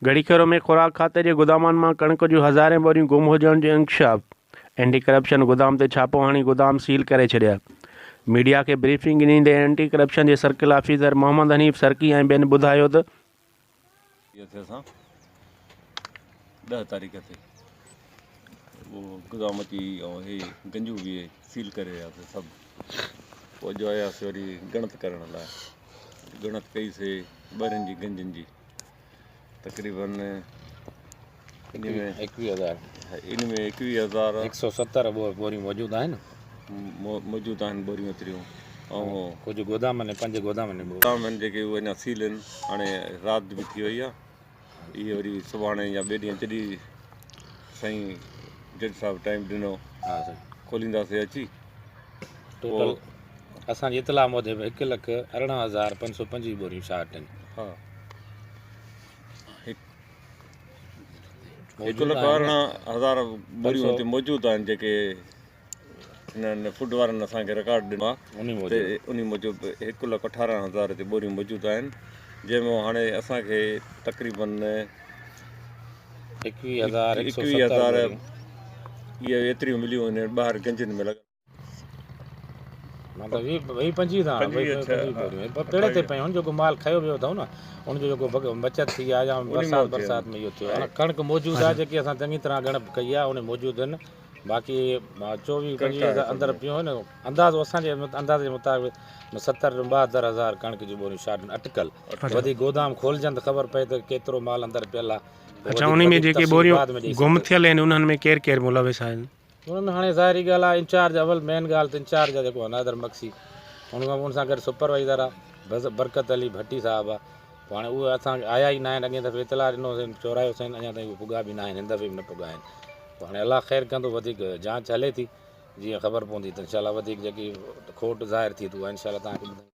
گهڙيخيرو ۾ خوراڪ کاتي جي گدامن مان ڪڻڪ جون هزارين ٻوريون گم هجڻ جو انڪشاف، اينٽي ڪرپشن گدام تي ڇاپو هڻي گدام سيل ڪري ڇڏيا. ميڊيا کي بريفنگ ڏيندي اينٽي ڪرپشن جي سرڪل آفيسر محمد حنيف سرڪي ۽ ٻين ٻڌايو ته، تي اسان ڏهه تاريخ تي اهو گدام اچي ۽ هي گنجون به سيل ڪري وياسي سڀ پوء جو آياسي وري ڳڻت ڪرڻ لاء ڳڻت ڪئي سي ٻرين جي گنجن جي تقريبن ان ۾ 21000 ان ۾ 21000 170 ٻوريون موجود آهن موجود آهن ٻوريون ايتريون ۽ ڪجهه گودامن ۾ پنج گودامن ۾ گودام آهن جيڪي اهي اڃا سيل آهن هاڻي رات به ٿي وئي آهي اهي وري سڀاڻي يا ٻئي ڏينهن جڏهن سائين جج صاحب ٽائيم ڏنو ها سائين کولينداسي اچي ٽوٽل اسان جي اطلاع موجب هڪ لک 18525 ٻوريون شارٽ آهن. ها هڪ لک 18000 ٻوريون هتي موجود آهن جيڪي هنن فوڊ وارن اسان کي رڪارڊ ڏنو آهي ته انهي موجب هڪ لک 18000 هتي ٻوريون موجود آهن جنهن مان هاڻي اسان کي تقريبن 21000 اهي ايتريون مليون آهن ٻاهر گنجن ۾ لڳل. مطلب ويهه پنجويهه داڻا 25 ٻوريون پيڙي تي پيون جيڪو مال کنيو ويو اٿئون نه ان جو جيڪو بچت ٿي آهي يا برسات برسات ۾ اهو ٿيو آهي ڪڻڪ موجود آهي جيڪي اسان چڱي طرح ڳڻپ ڪئي آهي ان موجود آهن باقي 24 25 هزار اندر پيون آهن اندازو اسان جي اندازي جي مطابق 70 72 هزار ڪڻڪ جون ٻوريون شارٽ آهن اٽڪل وڌيڪ گودام کولجن ته خبر پئي ته ڪيترو مال اندر پيل آهي. اڇا انهي ۾ جيڪي ٻوريون گم ٿيل آهن انهن ۾ ڪير ڪير ملوث آهن؟ ان ۾ هاڻي ظاهري ڳالهه آهي انچارج اول مين ڳالهه ته انچارج آهي جيڪو نادر مگسي ان کان پوء ان سان گڏ سپروائيزر آهي برڪت علي ڀٽي صاحب آهي پوء هاڻي اهي اسان کي آيا ئي ناهن اڳئين دفعي اطلاع ڏنوسين چورايوسين اڃا تائين اهي پڳا به ناهن هن دفعي به نه پڳا آهن پوء هاڻي الله خير ڪندو وڌيڪ جانچ هلي ٿي جيئن خبر پوندي ته انشاء الله وڌيڪ جيڪي کوٽ ظاهر ٿي ته اها انشاء الله توهان کي ٻڌائينداسين.